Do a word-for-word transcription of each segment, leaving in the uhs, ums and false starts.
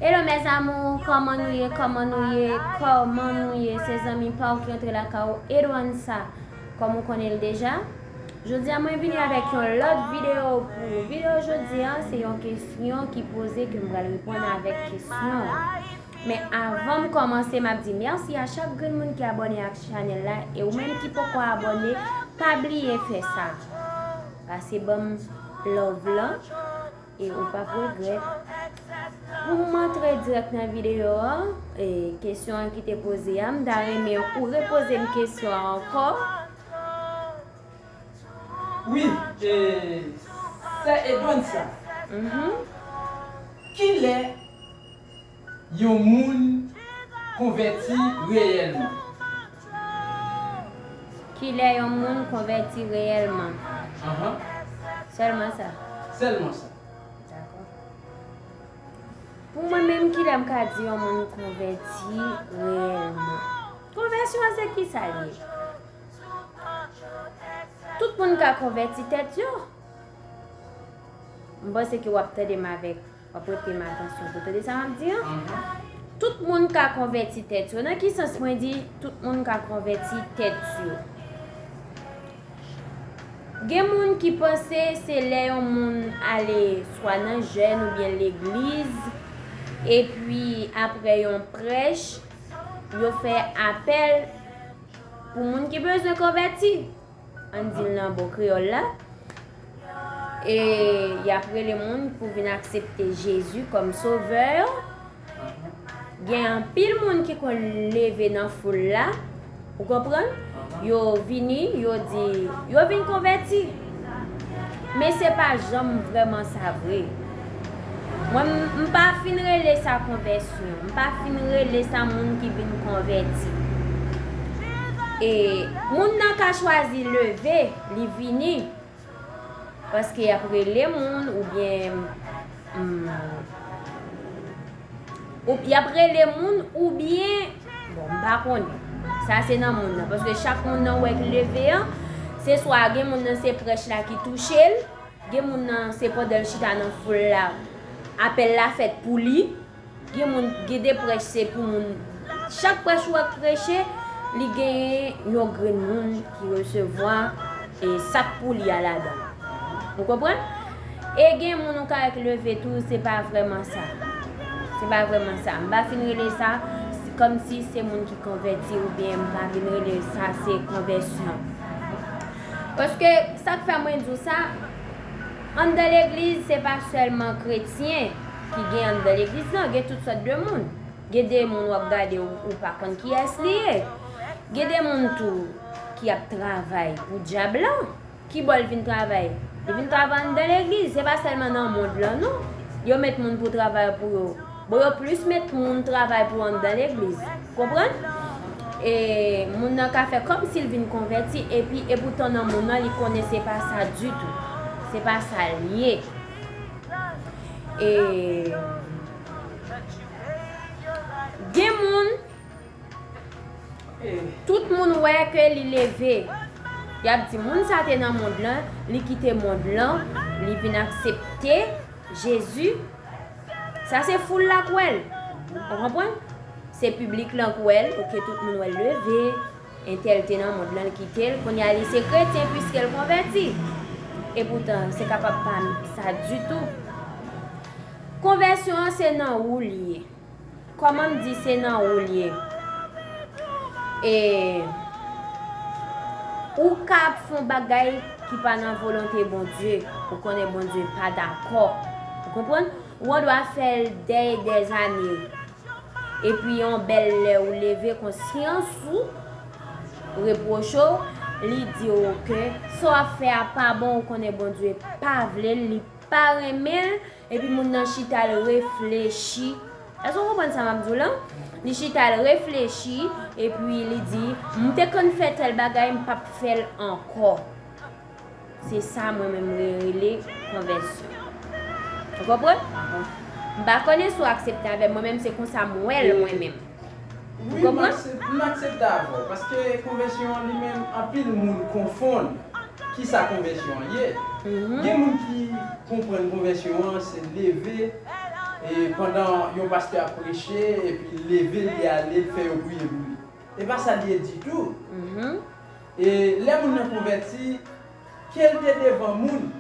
Hello mes amours, kòman nou ye, kòman nou ye, kòman nou ye? Se zanmi pa w ki antre lakay ou, Edwansa. Kòm ou konnen l deja, jodi a mwen vini avèk yon lòt videyo pou ou. Videyo jodi a, se yon kesyon ki poze ke m pral reponn avèk kesyon an. Men avan m kòmanse, m ap di mèsi a chak grenn moun ki abòne ak chanèl la, e ou menm ki poko abòne, pa bliye fè sa. Pase ban m love lan. E ou p ap regrèt. Pou m antre dirèk nan videyo an, e, kesyon an ki te poze a, m ta renmen ou repoze m kesyon an ankò. Wi, e, sè Edwansa, Mhm. Kilè yon moun konvèti reyèlman? Kilè yon moun konvèti reyèlman? Anhan. Sèlman sa. Sèlman sa. Dakò. Pou mwen menm, kilè m ka di yon moun konvèti reyèlman? Konvèsyon an se kisa l ye? Tout moun ka konvèti tèt yo. M panse ke w ap tande m avèk, w ap prete m atansyon pou tande sa m ap di an. Anhan. Tout moun ka konvèti tèt yo. Nan ki sans mwen di tout moun ka konvèti tèt yo? Gen moun ki panse se lè yon moun ale swa nan jèn oubyen legliz, epi apre yon prèch, yo fè apèl pou moun ki bezwen konvèti. Ann di l nan bon kreyòl la. E y ap rele moun pou vin aksepte Jezi kòm sovè yo. Gen anpil moun ki konn leve nan foul la, ou konprann? Yo vini, yo di, yo vin konvèti. Men se pa janm vrèman sa vre. Mwen, m, m pa fin rele sa konvèsyon. M pa fin rele sa moun ki vin konvèti. E moun nan ka chwazi leve, li vini. Paske y ap rele moun oubyen, hmm, ou, y ap rele moun oubyen, bon, m pa konnen. Sa se nan moun nan. Paske chak moun nan ou wè ki leve an, se swa gen moun nan se prèch la ki touche l, gen moun nan se pandan l chita nan foul la, apèl la fèt pou li. Gen moun, gen de prèch se pou moun. Chak prèch ou wè k preche, li genyen yon grenn moun ki resevwa e sa k pou li a ladan l. Ou konprann? E gen moun ou ka wè k leve tou, se pa vrèman sa. Se pa vrèman sa. M pa fin rele sa kòmsi se moun ki konvèti oubyen m pa vin rele sa se konvèsyon. Paske sa k fè mwen di w sa, anndan legliz, se pa sèlman kretyen ki gen anndan legliz lan, gen tout sòt de moun. Gen de moun w ap gade, ou, ou pa konn kiyès li ye. Gen de moun tou ki ap travay pou dyab lan. Ki bò l vin travay? Li vin travay anndan legliz, se pa sèlman nan mond lan, non. Yo met moun pou travay pou yo. Bon, yo plis met moun travay pou anndan legliz. Konprann? E moun nan ka fè kòmsi l vin konvèti, epi epoutan nan moun nan, li konnen se pa sa ditou. Se pa sa l ye. E gen moun, tout moun wè ke li leve. Y ap di, moun sa te nan mond lan, li kite mond lan, li vin aksepte Jezi. Sa se foul la k wè l. Ou konprann? Se piblik lan k wè l, oke, tout moun wè l leve. Entèl te nan mond lan, l kite l. Kounye a, li se kretyen piske l konvèti. Epoutan, se kapab pa sa ditou. Konvèsyon an se nan ou l ye. Kòman m di se nan ou l ye? E ou ka ap fè yon bagay ki pa nan volonte Bondye. Ou konnen Bondye pa dakò. Ou konprann? Ou andwa fè l dè e dè zane. Epi yon bèl lè ou leve konsyans ou repwoche w, li di w ke sa w ap fè a pa bon, ou konnen Bondye pa vle l, li pa renmen l, epi moun nan chita l reflechi. Èske w konprann sa m ap di w lan? Li chita l reflechi, epi li di, m te konn fè tèl bagay, m p ap fè l ankò. Se sa mwen menm mwen rele konvèsyon. Ou konprann? M pa konnen si w aksepte avè m, mwen menm se konsa m wè l mwen menm. Ou Wi, m konprann? aksep- m aksepte avè w, paske konvèsyon an li menm, anpil moun konfonn kisa konvèsyon an ye. Mhm. Gen moun ki konprann konvèsyon an se leve E pandan yon pastè ap preche, epi l leve, li ale, l fè yo priye pou li. E pa sa l ye ditou. E lè moun nan konvèti, ke l te devan moun,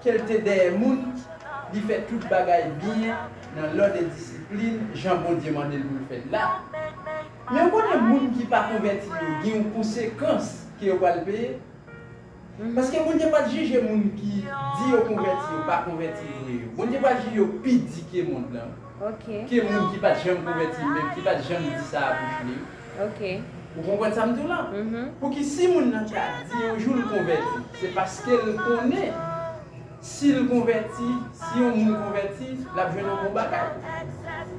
ke l te dèyè moun, li fè tout bagay byen nan lòd e disiplin, jan Bondye mande l pou l fè l la. Men w konnen moun ki pa konvèti yo, gen yon konsekans ke yo pral peye. Paske Bondye pa t jije moun ki di yo konvèti, yo pa konvèti vre yo. Bondye pa t jije yo pi di ke mond lan, ke moun ki pa t janm konvèti, menm ki pa t janm di sa a bouch li. Ou konprann sa m di w la? Pouki si moun nan ka di yon jou l konvèti, se paske l konnen si l konvèti, si yon moun konvèti, l ap jwenn yon bon bagay.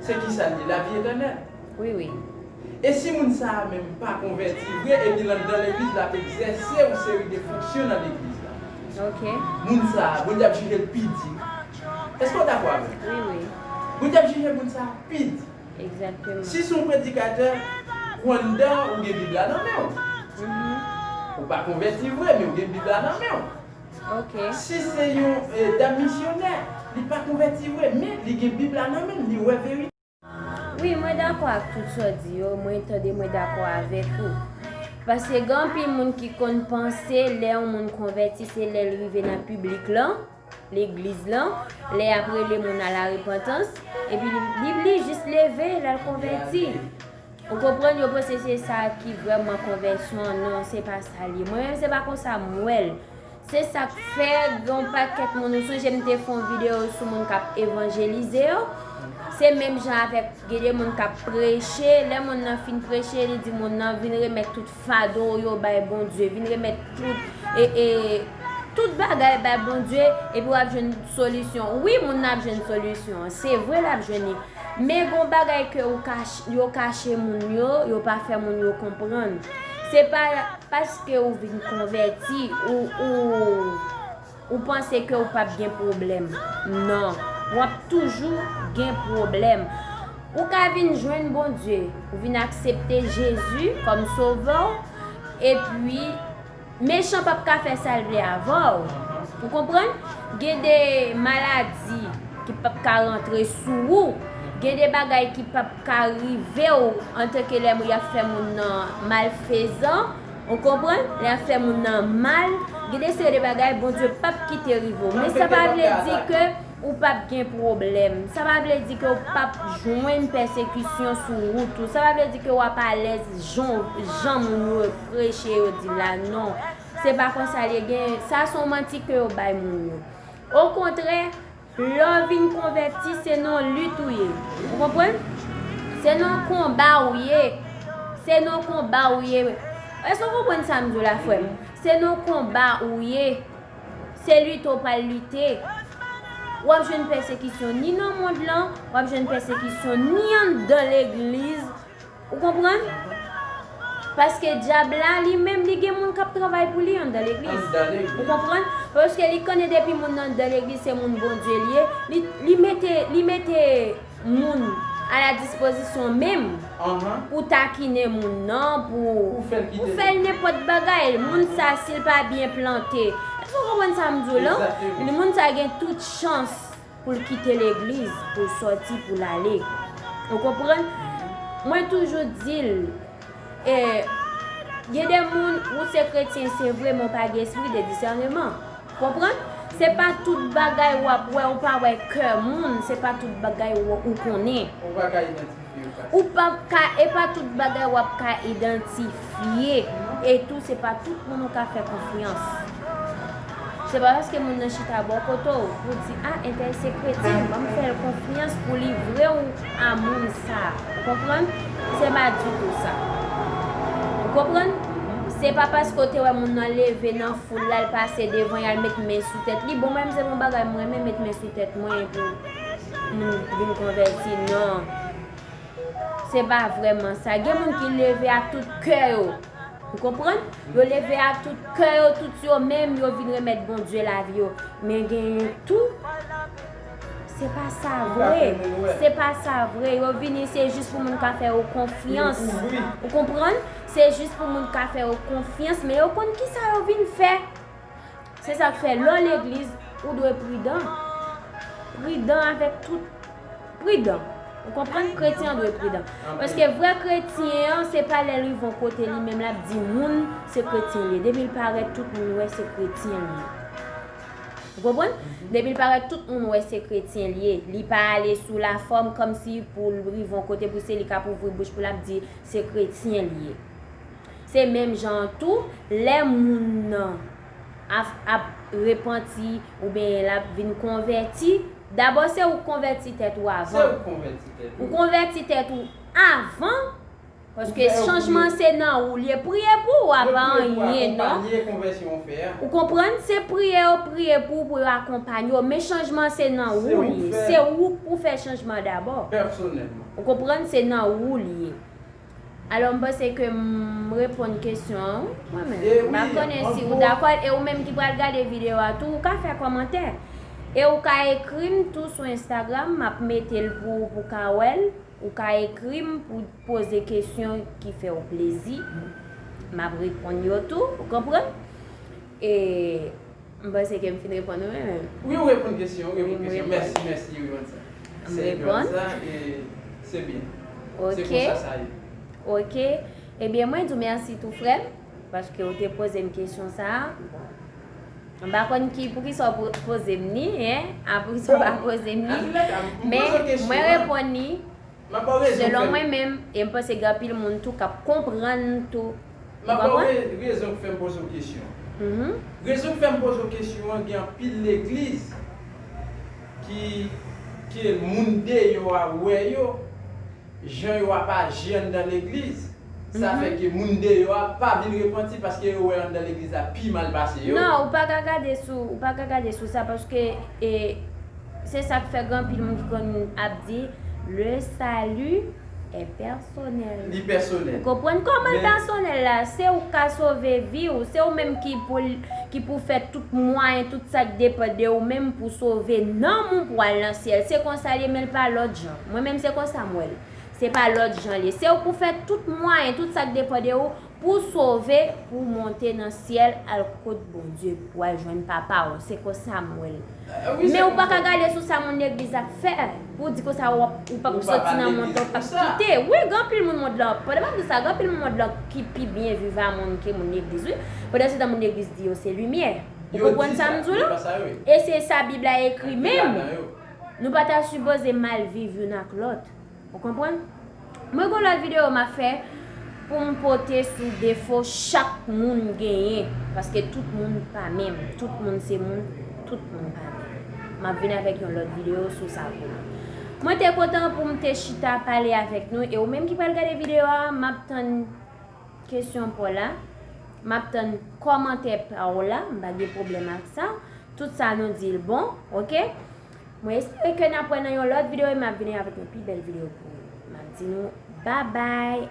Se kisa l ye? Lavi etènèl. Wi, wi. E si moun sa a menm pa konvèti vre, epi l anndan legliz, l ap egzèse yon seri de fonksyon nan legliz la? Moun sa a, Bondye ap jije l pi di. Èske w dakò avè m? Wi, wi. Bondye ap jije moun sa a pi di. Si se yon predikatè, ou anndan, ou gen Bib la nan men w. Ou pa konvèti vre, men ou gen Bib la nan men w. Si se yon e, dam misyonè, li pa konvèti vre, men li gen Bib la nan men l, li wè verite. Wi, mwen dakò ak tout sa w di yo, mwen tande, mwen dakò avèk ou. Paske gen anpil moun ki konn panse lè yon moun konvèti, se lè l rive nan piblik lan, legliz lan, lè y ap rele moun a la repantans, epi li, li, li jis leve, lè l konvèti. Ou konprann, yo panse se sa ki vrèman konvèsyon an. Non, se pa sa l ye. Mwen menm, se pa konsa m wè l. Se sa k fè gen yon pakèt moun, ou sonje m te fè yon videyo sou moun k ap evanjelize yo. Se menm jan avèk gen de moun k ap preche, lè moun nan fin preche, li di moun nan vin remèt tout fado w yo bay Bondye, vin remèt tout, e, e, tout bagay bay Bondye, epi w ap jwenn solisyon. Wi, moun nan ap jwenn solisyon an. Se vre, l ap jwenn li. Men gon bagay ke ou kach-, yo kache moun yo, yo pa fè moun yo konprann. Se pa paske ou vin konvèti, ou, ou, ou panse ke ou p ap gen pwoblèm. Non, w ap toujou gen pwoblèm. Ou ka vin jwenn Bondye, ou vin aksepte Jezi kòm sovè w, epi mechan p ap ka fè sa l vle avè w. Ou konprann? Gen de maladi ki p ap ka rantre sou ou. Gen de bagay ki p ap ka rive w antanke lè y ap fè moun nan malfezan. Ou konprann? Lè y ap fè moun nan mal. Gen de seri de bagay Bondye p ap kite rive w. Men sa pa vle di ke ou p ap gen pwoblèm. Sa pa vle di ke w p ap jwenn pèsekisyon sou wout ou. Sa pa vle di ke w ap alèz jan, jan moun yo preche yo di la. Non. Se pa konsa l ye. Gen, sa se yon manti ke yo bay moun yo. Okontrè, lè w vin konvèti, se nan yon lit ou ye. Ou konprann? Se nan yon konba ou ye. Se nan yon konba ou ye. Èske w konprann sa m di w la, frè m? Se nan yon konba ou ye. Se lite w pral lite. W ap jwenn pèsekisyon ni nan mond lan, w ap jwenn pèsekisyon ni anndan legliz. Ou konprann? Paske dyab la, li menm, li gen moun k ap travay pou li anndan legliz. Ou konprann? Paske li konnen depi moun nan anndan legliz, se moun Bondye li ye. Li, li mete, li mete moun a la dispozisyon menm pou takinen moun nan, pou, pou fè l nenpòt bagay. Moun sa, si l pa byen plante, èske w konprann sa m di w lan? Moun sa gen tout chans pou l kite legliz, pou l sòti, pou l ale. Ou konprann? Mwen toujou di l, e, gen de moun, ou se kretyen, se vre, men w pa gen espri de disèneman. Konprann? Se pa tout bagay w ap wè, ou pa wè kè moun, se pa tout bagay w, ou konnen. Ou pa ka idantifye yo fasil. Ou p ap ka, e pa tout bagay w ap ka idantifye. E tou, se pa tout moun ou ka fè konfyans. Se pa paske moun nan chita bò kote w, pou di, "A, entèl se kretyen, ban m fè l konfyans pou li vre ou a moun sa." Ou konprann? Se pa ditou sa. Ou konprann? Se pa paske w te wè moun nan leve nan foul la, l pase devan, y al met men sou tèt li. Bon, mwen menm, se yon bagay mwen renmen, met men sou tèt mwen pou moun vin konvèti. Non. Se pa vrèman sa. Gen moun ki leve ak tout kè yo. Ou konprann? Yo leve ak tout kè yo, tout yo menm, yo vin remèt Bondye lavi yo. Men genyen tou, se pa sa vre. Se pa sa vre. Yo vini, se jis pou moun ka fè yo konfyans. Ou konprann? Se jis pou moun ka fè yo konfyans, men yo konn kisa yo vin fè. Se sa k fè, lè w legliz, ou dwe pridan. Pridan avèk tout Pridan. Ou konprann? Kretyen an dwe pridan. Paske vrè kretyen an, se pa lè l rive yon kote li menm l ap di moun se kretyen li ye. Depi l parèt, tout moun wè se kretyen li ye. Ou konprann? Depi l parèt, tout moun wè se kretyen li ye. Li pa ale sou lafòm kòmsi pou l rive yon kote pou se li k ap ouvri bouch pou l ap di se kretyen li ye. Se menm jan an tou, lè moun nan ap, ap repanti oubyen l ap vin konvèti, dabò se ou k konvèti tèt ou avan. Se ou k konvèti tèt ou. Ou konvèti tèt ou avan, paske chanjman se nan ou l ye. Priye pou ou a pa anyen non. Ou konprann? Se priye yo priye pou ou, pou yo akonpanye w, men chanjman se nan ou l ye. Se ou k pou fè chanjman dabò. Ou konprann? Se nan ou l ye. Alò, m panse ke m reponn kesyon an, wi, mwen menm. M pa konnen si ou dakò, e ou menm ki pral gade videyo a tou, ou ka fè kòmantè. E ou ka ekri m tou sou Instagram, m ap mete l pou ou, pou w ka wè l. Ou ka ekri m pou poze kesyon ki fè w plezi. M ap reponn yo tou, ou konprann? E M panse ke m fin reponn ou menm. Wi, ou reponn kesyon, ou reponn kesyon. Mèsi, mèsi, ou reponn sa. M reponn. Se byen. Se konsa sa ye. Ok. Ebyen, mwen di w mèsi tou, frè m, paske ou te poze m kesyon sa a. Bon. M pa konn ki, poukisa w po-, poze m li, en? A, poukisa w pa poze m li? Men, mwen reponn li. Selon mwen menm, e m panse gen anpil moun tou k ap konprann tou. M ap ba w re-, rezon k fè m poze w kesyon. Rezon k fè m poze w kesyon an, gen anpil legliz ki, ke moun deyò a wè yo, jan yo ap aji anndan legliz. Sa fè ke moun deyò a pa vin repanti paske yo wè anndan legliz la pi mal pase yo. Non, ou pa ka gade sou, ou pa ka gade sou sa paske, e, se sa k fè gen anpil moun ki konn ap di, le salut est personnel. Li pèsonèl. Ou konprann kòman l pèsonèl la? Se ou k ka sove vi w, se ou menm ki pou, ki pou fè tout mwayen, tout sa k depann de ou menm pou sove nanm ou pou al nan syèl. Se konsa l ye, men l pa lòt jan. Mwen menm se konsa m wè l. Se pa lòt jan l ye. Se ou pou fè tout mwayen, tout sa k depann de ou, pou w sove, pou w monte nan syèl, al kot Bondye, pou w al jwenn Papa w. Se konsa m wè l. Men ou pa ka gade sou sa moun legliz ap fè, pou w di konsa w ap, ou p ap soti nan mond lan, ou p ap kite. Wi, gen anpil moun mond lan, pandan m ap di sa, gen anpil moun mond lan ki pi byen viv a moun ke moun legliz, wi. Pandan se tan moun legliz di yo se limyè. Ou konprann sa m di w la? E se sa Bib la ekri menm. Nou pa ta sipoze mal viv youn ak lòt. Ou konprann? Mwen gon lòt videyo m ap fè pou m pote sou defo chak moun genyen, paske tout moun pa menm, tout moun se moun, tout moun pa menm. M ap vin avèk yon lòt videyo sou sa pou nou. Mwen te kontan pou m te chita pale avèk nou, e ou menm ki pral gade videyo a, m ap tann kesyon pa w la, m ap tann kòmantè pa w la, m pa gen pwoblèm ak sa. Tout sa nou di l bon, oke? Mwen espere ke n ap wè nan yon lòt videyo e m ap vini avèk yon pi bèl videyo pou ou. M ap di nou babay.